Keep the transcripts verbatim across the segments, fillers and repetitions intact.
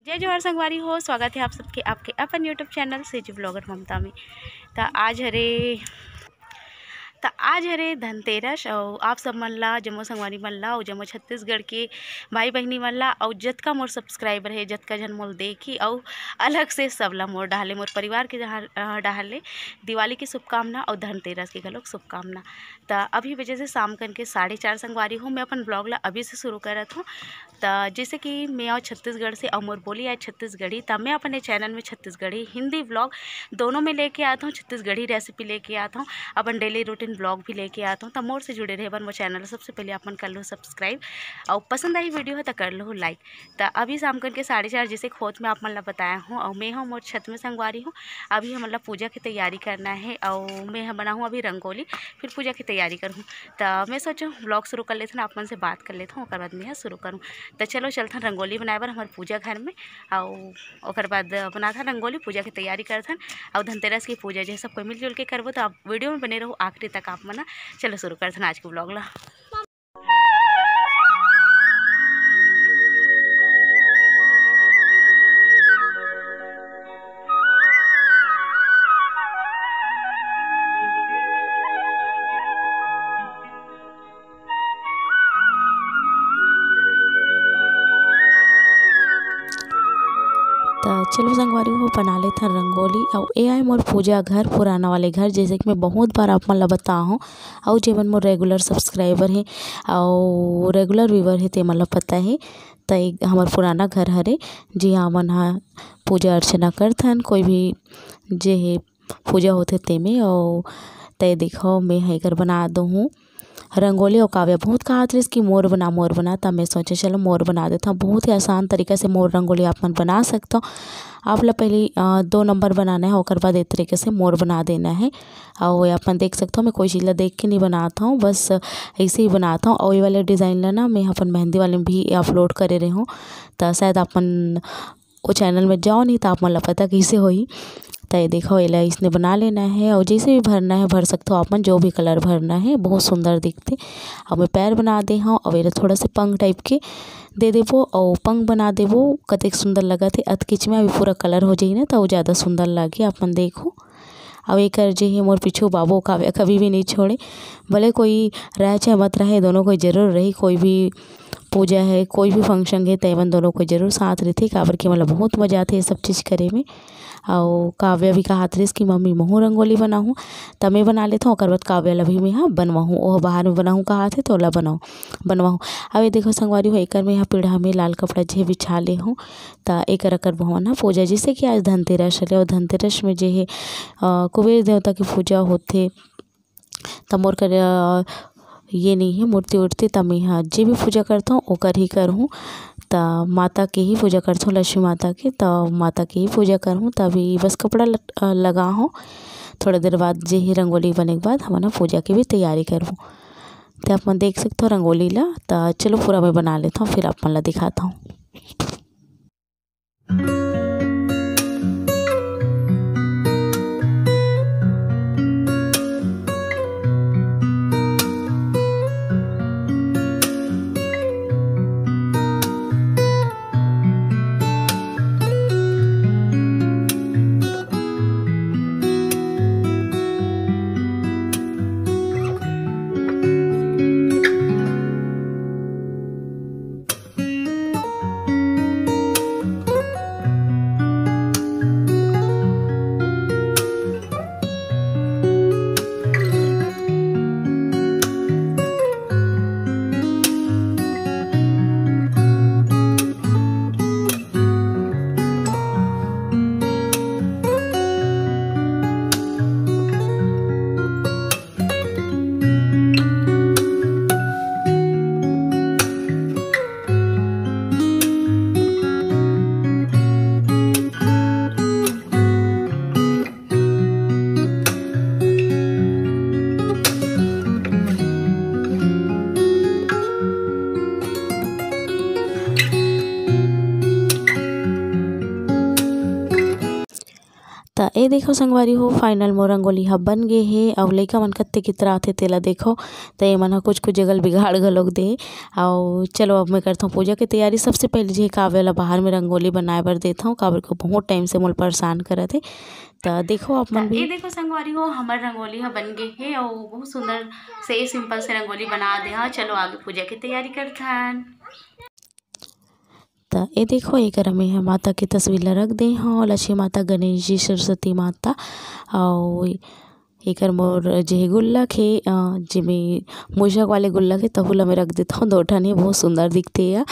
जय जोहार संगवारी हो, स्वागत है आप सबके आपके अपन YouTube चैनल सेजू ब्लॉगर ममता में। त आज हरे त आज हरे धनतेरस, अउ आप सब मन ला, जम्मो संगवारी मन ला, अउ जम्मो छत्तीसगढ़ के भाई बहिनी मन ला, अउ जतका मोर सब्सक्राइबर हे, जतका झन मोर देखी, अउ अलग से सबला मोर डहार ले, मोर परिवार के जहाँ, अ, डहार ले दिवाली की शुभकामना अउ धनतेरस की घलोक शुभकामना। त अभी बजे से शाम कन के साढ़े चार संगवारी हो, मैं अपन ब्लॉग ला अभी से शुरू करत हूँ। त जैसे कि मैं आऊँ छत्तीसगढ़ से, अउ मोर बोली आए छत्तीसगढ़ी, त मैं अपने चैनल में छत्तीसगढ़ी हिंदी ब्लॉग दोनों में लेके आता हूँ, छत्तीसगढ़ी रेसिपी लेके आता हूँ, अपन डेली रूटीन ब्लॉग भी लेके आता हूँ। त मोर से जुड़े रहे बर मोर चैनल सबसे पहले आप मन कर लो सब्सक्राइब, अउ पसंद आई वीडियो है त कर लो लाइक। त अभी शाम कन के साढ़े चार जैसे खोत में आप मन ला बताया हूँ, अउ मैं हूँ मोर छत में संगवारी हूँ। अभी हमन ला पूजा की तैयारी करना है, अउ मैं ह बनाहूँ अभी रंगोली, फिर पूजा की तैयारी करहूँ। त मैं सोचो ब्लॉग शुरू कर लेथन, आप मन से बात कर लेथन, ओकर बाद मैं ह शुरू करूँ। त चलो चलथन रंगोली बनाए बर हमर पूजा घर में, अउ ओकर बाद बनाथन रंगोली, पूजा की तैयारी करथन, अउ धनतेरस की पूजा जे सब कोई मिलजुल के करबो। त आप वीडियो में बने रहो आखिरी तक आप मन ह। चलो शुरू करथन आज के ब्लॉग ला। त चलो संगवारी हो, बना लेथन रंगोली। अउ ए आय मोर पूजा घर, पुराना वाले घर, जैसे कि मैं बहुत बार आप मन ला बताहूँ, अउ जेमन मोर रेगुलर सब्सक्राइबर हे अउ रेगुलर व्यूअर हे, तेमन ला पता हे। त एक हमर पुराना घर हरे, जिहाँ हमन ह पूजा अर्चना करथन, कोई भी जे हे पूजा होथे तेमे। अउ तय देखो, मैं ह एकर बना दो हूँ रंगोली। अउ काव्या बहुत कहत रहिस कि मोर बना, मोर बना, त मैं सोचे चलो मोर बना देथव। बहुत ही आसान तरीका से मोर रंगोली आप मन बना सकथव। आप ला पहले, अ, दो नंबर बनाना है, ओकर बाद ए तरीके से मोर बना देना है। अउ ये आप मन देख सकथव, मैं कोई चीज़ ला देख के नहीं बनात हूँ, बस ऐसे ही बनात हूँ। अउ ये वाले डिज़ाइन ला ना मैं अपन मेहंदी वाले में भी अपलोड करे रहे हूँ, त शायद आप मन वो चैनल में जाओ नहीं त आप मन ला पता कैसे होही। त ये देखो, एला इसने बना लेना है अउ जैसे भी भरना है भर सकथव आप मन, जो भी कलर भरना है, बहुत सुंदर दिखथे। अब मैं पैर बना दे हूँ, अब एला थोड़ा से पंख टाइप के दे देबो अउ पंख बना देबो, कतेक सुंदर लगत हे। अतकिच में अभी पूरा कलर हो जाही ना, त वो ज़्यादा सुंदर लागे। आप मन देखो, अउ एकर जे हे मोर पीछू बाबू काव्या कभी भी नहीं छोड़े, भले कोई रहे चाहे मत रहे, दोनों कोई जरूर रही। कोई भी पूजा है, कोई भी फंक्शन है, त एमन दोनों कोई जरूर साथ रहिथे, काबर कि मोला बहुत मजा आथे ये सब चीज़ करे में। अउ काव्या भी कहत रहिस कि मम्मी, महू रंगोली बनाहूँ, त मैं बना लेथव, ओकर बाद काव्या ला भी मैं ह बनवाहूँ। ओह बाहर में बनाहूँ कहत हे, त ओला बनाहूँ, बनवाहूँ। अब ये देखो संगवारी हो, एकर मैं ह पीढ़ा में लाल कपड़ा जे बिछा ले हूँ, त एकर अकर भवन ह पूजा, जैसे कि आज धनतेरस हरे, अउ धनतेरस में जे हे, अ, कुबेर देवता के पूजा होथे, त मोर कर, अ, ये नहीं है मूर्ति उर्ति, त मैं ह जे भी पूजा करथव ओकर ही करहूँ। त माता के ही पूजा करथव, लक्ष्मी माता के, त माता के ही पूजा करहूँ। त अभी बस कपड़ा लट-, अ, लगा हूँ, थोड़ा देर बाद जे ही रंगोली बने के बाद हमन ह पूजा के भी तैयारी करबो। त आप मन देख सकथव रंगोली ला। त चलो पूरा मैं बना लेथव, फिर आप मन ला दिखाथव। ए देखो संगवारी हो, final मोर रंगोली ह बन गे हे। अउ लइका मन कत्ते कितराथे तेला देखो, त ए मन ह कुछ कुछ जगह ल बिगाड़ घलोक दे। अउ चलो अब मैं करथौं पूजा के तैयारी। सबसे पहले जे काव्या ला बाहर में रंगोली बनाए बर देथौं, काबर के बहुत time से मोला परेशान करत हे। त देखो आप मन त भी। ए देखो संगवारी हो, हमर रंगोली ह बन गे हे अउ बहुत सुंदर से simple से रंगोली बना दे हव। चलो आगे पूजा के तैयारी करथन। त ए देखो, एकर में ह माता के तस्वीर ला रख दे हव, लक्ष्मी माता, गणेश जी, सरस्वती माता। अउ एकर मोर जे गुल्लक हे, अ, जेमे मूषक वाले गुल्लक हे, तहू ला मैं रख देथौं। दो ठन हे, बहुत सुंदर दिखथे या।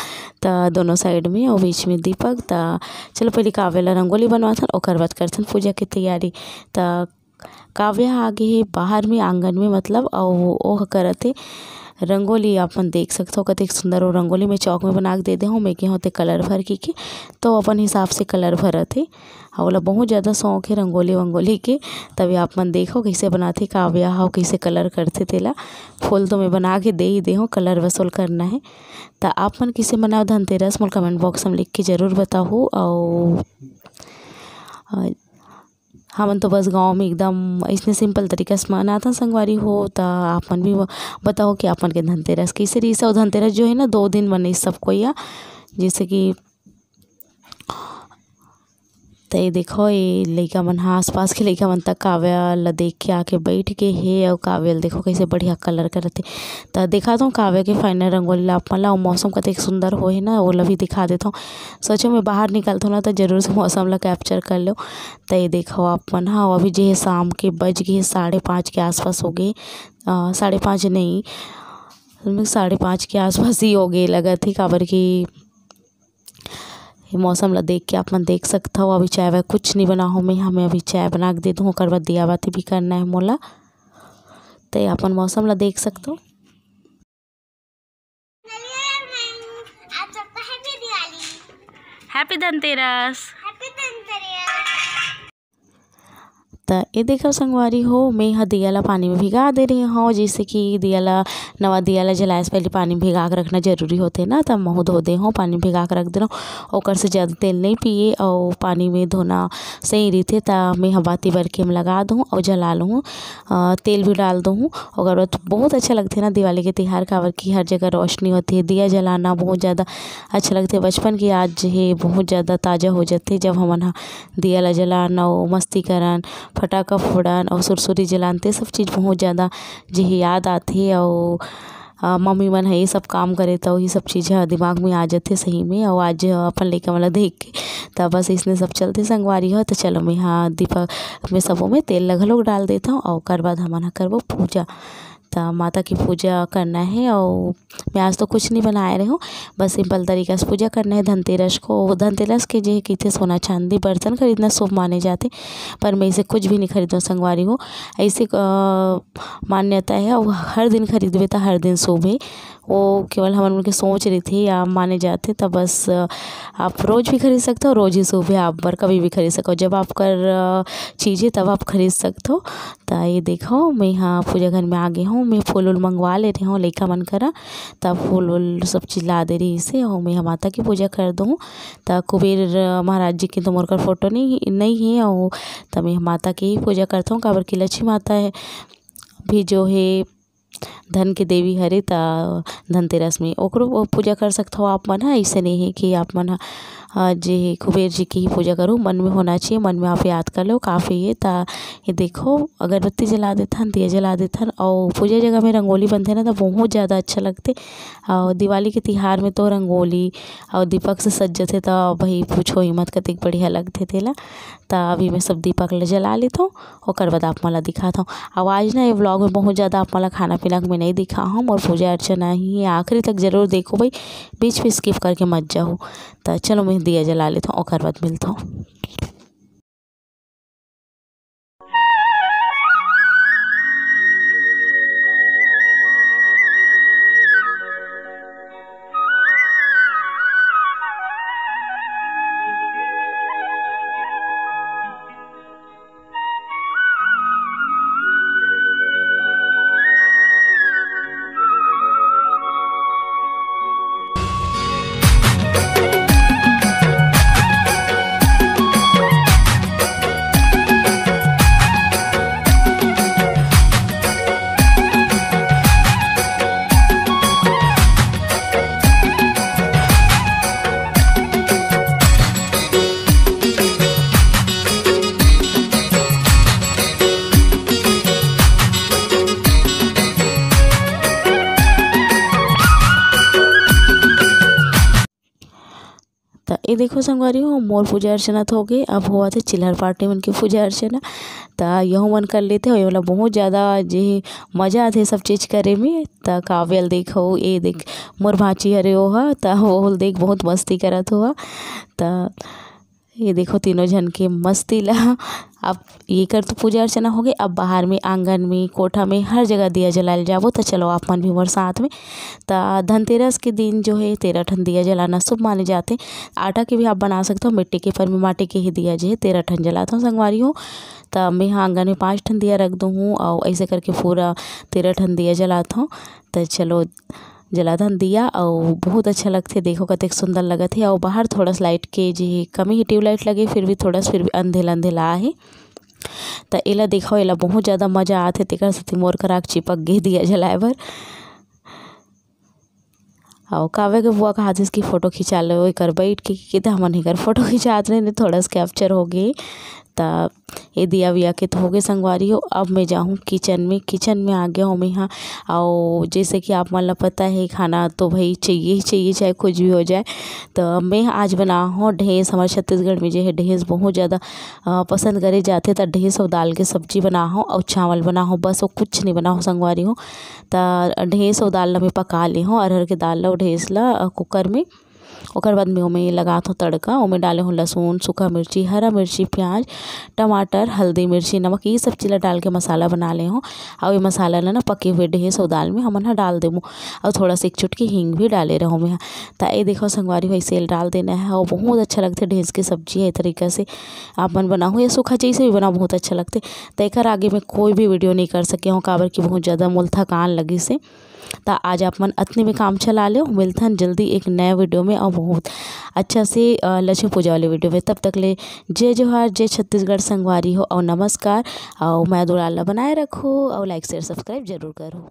त दोनों side में अउ बीच में दीपक। त चलो पहले काव्या ला रंगोली बनवाथन, ओकर बाद करथन पूजा के तैयारी। त काव्या ह आगे हे बाहर में, आंगन में मतलब, अउ ओह करत हे रंगोली। आप मन देख सकथव कतेक सुंदर वो रंगोली मैं चौक में बना के दे दे हूँ। मैं के होते colour भर के, के तो अपन हिसाब से colour भरत हे। अउ ओला बहुत ज़्यादा शौक हे रंगोली वंगोली के, तभी आप मन देखो कैसे बनाथे काव्या ह, कैसे colour करथे तेला। फूल तो मैं बना के दे ही दे हूँ, colour बस ओला करना हे। त आप मन कैसे मनाओ धनतेरस, मोला comment box में लिख के जरूर बताहू। अउ, अ, हमन तो बस गाँव में एकदम अइसने simple तरीका से मनाथन संगवारी हो, त आप मन भी ब-, बताओ कि आप मन के धनतेरस कइसे रहिस। अउ धनतेरस जो हे ना, दो दिन मनइस सब कोई ह, जैसे कि, त ये देखो, ये लइका मन ह, आसपास के लइका मन तक काव्या ल देख के आके बैठ के हे, अउ काव्या ल देखो कइसे बढ़िया colour करत हे। त देखात हूँ काव्या के final रंगोली ला आप मन ला, अउ मौसम कतेक सुंदर होहे ना, ओला भी दिखा देथौं। सोचो मैं बाहर निकलथौं ना, त जरूर से मौसम ला capture कर लेव। त ये देखो आप मन ह, अभी जे हे शाम के बज गे हे, साढ़े पाँच के आसपास हो गे, अ, साढ़े पाँच नहीं, साढ़े पाँच के आसपास ही हो गे लगत हे, काबर कि ये मौसम ला देख के आप मन देख सकथव। अभी चाय वाय कुछ नहीं बना हो मैं, हमें अभी चाय बना के दे दूँ, ओकर बाद दिया बाती भी करना है मोला। त ये अपन मौसम ला देख सकथव। आप सबको happy Diwali. Happy Dhanteras. Happy Dhanteras. त ये देखो संगवारी हो, मैं ह दिया ला पानी में भिगा दे रहे हव, जैसे कि दिया ला, नवा दिया ला जलाए से पहले पानी में भिगा के रखना जरूरी होथे ना। त महू धो दे हव, पानी में भिगा के रख दे हव, ओकर से ज़्यादा तेल नहीं पिए, अउ पानी में धोना सही रहिथे। त मैं ह बाती बर के में लगा दूँ अउ जला लूँ, अ, तेल भी डाल दूँ। ओकर बाद बहुत अच्छा लगथे ना दिवाली के तिहार, काबर कि हर जगह रोशनी होथे, दिया जलाना बहुत ज़्यादा अच्छा लगथे। बचपन के याद जे हे बहुत ज़्यादा ताज़ा हो जाथे, जब हमन ह दिया ला जलान अउ मस्ती करन, फटाका फोड़न अउ सुरसुरी जलान, ते सब चीज़ बहुत ज़्यादा जे हे याद आथे। अउ, अ, मम्मी मन ह ये सब काम करे त वही सब चीज़ ह दिमाग में आ जाथे सही में। अउ आज अपन लइका मन ला देख के त बस इसने सब चलथे संगवारी हो। त चलो मैं ह दीपक में सबो में तेल ला घलोक डाल देथव अउ ओकर बाद हमन ह करबो पूजा। त माता के पूजा करना हे अउ मैं आज तो कुछ नहीं बनाए रहे हूँ, बस simple तरीका से पूजा करना है धनतेरस को। धनतेरस के जे कहिथे सोना चांदी बर्तन खरीदना शुभ माने जाथे, पर मैं इसे कुछ भी नहीं खरीदूँ संगवारी हो। ऐसे, अ, मान्यता है, वो हर दिन खरीदबे त हर दिन शुभ है। वो केवल हमन मन के सोच रहिथे या माने जाथे, त बस, अ, आप रोज भी खरीद सकते हो, रोज ही शुभ है आप बर, कभी भी खरीद सकते हो। जब आपकर, अ, चीज है तब आप खरीद सकते हो। त ये देखो, मैं यहाँ पूजा घर में आ गई हूँ। मैं फूल उल मंगवा ले रही हूँ लइका मन करा, तब फूल उल सब चीज ला दे रही से। और मैं यहाँ माता की पूजा कर दूँ। त कुबेर, अ, महाराज जी की तो मोर कर फोटो नहीं, नहीं है, और त मैं यहाँ माता की ही पूजा करता हूँ, काबर की लक्ष्मी माता है भी जो है धन के देवी हरे, त धनतेरस में ओकरो पूजा कर सकथो आप मन ह। ऐसे नहीं है कि आप मन ह, अ, जे कुबेर जी की ही पूजा करो, मन में होना चाहिए, मन में आप याद कर लो, काफ़ी है। त ये देखो, अगरबत्ती जला देथन, दिया जला देथन, और पूजा जगह में रंगोली बनथे ना, त बहुत ज़्यादा अच्छा लगथे। और दिवाली के तिहार में तो रंगोली और दीपक से सज जथे, त भाई पूछो ही मत, कतेक बढ़िया लगथे तेला। त अभी मैं सब दीपक ल जला लेथों, ओकर बाद आप मन ला दिखात हूँ। अब आज ना ये vlog में बहुत ज़्यादा आप मन ला खाना पीना के मैं नहीं दिखा हूँ, मोर पूजा अर्चना ही है, आखिरी तक जरूर देखो भाई, बीच में skip करके मत जाओ। त चलो मैं दिया जला लेथों, ओकर बाद मिलथों। देखो संगवारी हो, मोर पूजा अर्चना तो हो गए, अब होवत हे चिल्हर पार्टी मन के पूजा अर्चना। त यहू मन कर लेथे, अउ ये वाला बहुत ज़्यादा जे मज़ा आथे सब चीज़ करे में। त काव्यल देखो, ये देख मोर भांची हरे ओहा, त वो देख बहुत मस्ती करत होहा। त ये देखो तीनों झन के मस्ती ला। अब एकर तो पूजा अर्चना हो गई, अब बाहर में, आंगन में, कोठा में, हर जगह दिया जलाए जाबो। त चलो आप मन भी मोर साथ में। त धनतेरस के दिन जो है तेरह ठन दिया जलाना शुभ माने जाथे। आटा के भी आप बना सकते हो, मिट्टी के, पर मैं माटी के ही दिया जो है तेरह ठन जलात हूँ संगवारी हो। त मैं हाँ आंगन में पाँच ठन दिया रख दूँ हूँ और ऐसे करके पूरा तेरह ठन दिया जलात हूँ। त चलो जलात हन दिया, अउ बहुत अच्छा लगथे। देखो कतेक सुंदर लगत हे। अउ बाहर थोड़ा सा लाइट के जे कमी हे, ट्यूबलाइट लगे, फिर भी थोड़ा सा फिर भी अंधेला अंधेला आहे। त एला देखो, एला बहुत ज़्यादा मज़ा आथे, तेकर सेती मोर करा के चिपक गे दिया जलाए बर। अउ काव्य के बुआ कहातिस कि फोटो खिंचा लो एकर बैठ के, कि त हमन एकर फोटो खिंचात रहे, थोड़ा सा कैप्चर हो गए। त ये दिया विया के तो हो गए संगवारी हो। अब मैं जाहूँ किचन में, किचन में आ गया हूँ मैं यहाँ। और जैसे कि आप मन ला पता है, खाना तो भाई चाहिए ही चाहिए, चाहे कुछ भी हो जाए। तो मैं आज बना हूँ ढेंस। हमारे छत्तीसगढ़ में जो है ढेंस बहुत ज़्यादा अ, पसंद करे जाथे, त ढेंस और दाल के सब्जी बना हूँ और चावल बना हूँ, बस और कुछ नहीं बना हूँ संगवारी हो। त ढेंस और दाल ला मैं पका ले हूँ, अरहर के दाल ला और ढेंस ला अ, कुकर में। ओकर बाद में ओमे लगात हूँ तड़का। ओमे डाले हूँ लहसुन, सूखा मिर्ची, हरा मिर्ची, प्याज, टमाटर, हल्दी, मिर्ची, नमक, ये सब चीज़ ला डाल के मसाला बना ले हूँ। और ये मसाला ला ना पके हुए ढेंस और दाल में हमन ह डाल देबो। और थोड़ा सा एक चुटकी हींग भी डाले रहूँ मैं। त ये देखो संगवारी हो, ऐसे डाल देना है और बहुत अच्छा लगथे ढेंस के सब्जी है। इस तरीका से आप मन बनाओ या सूखा जैसे भी बनाओ, बहुत अच्छा लगथे। त एकर आगे मैं कोई भी वीडियो नहीं कर सके हूँ, काबर कि बहुत ज़्यादा मोल थकान लगिस हे। त आज आप मन अतने में काम चला लेव। मिलथन जल्दी एक नया वीडियो में और बहुत अच्छा से, अ, लक्ष्मी पूजा वाले वीडियो में। तब तक ले जय जोहार, जय छत्तीसगढ़ संगवारी हो और नमस्कार। और मैं दुलार ला बनाए रखो और लाइक शेयर सब्सक्राइब जरूर करो।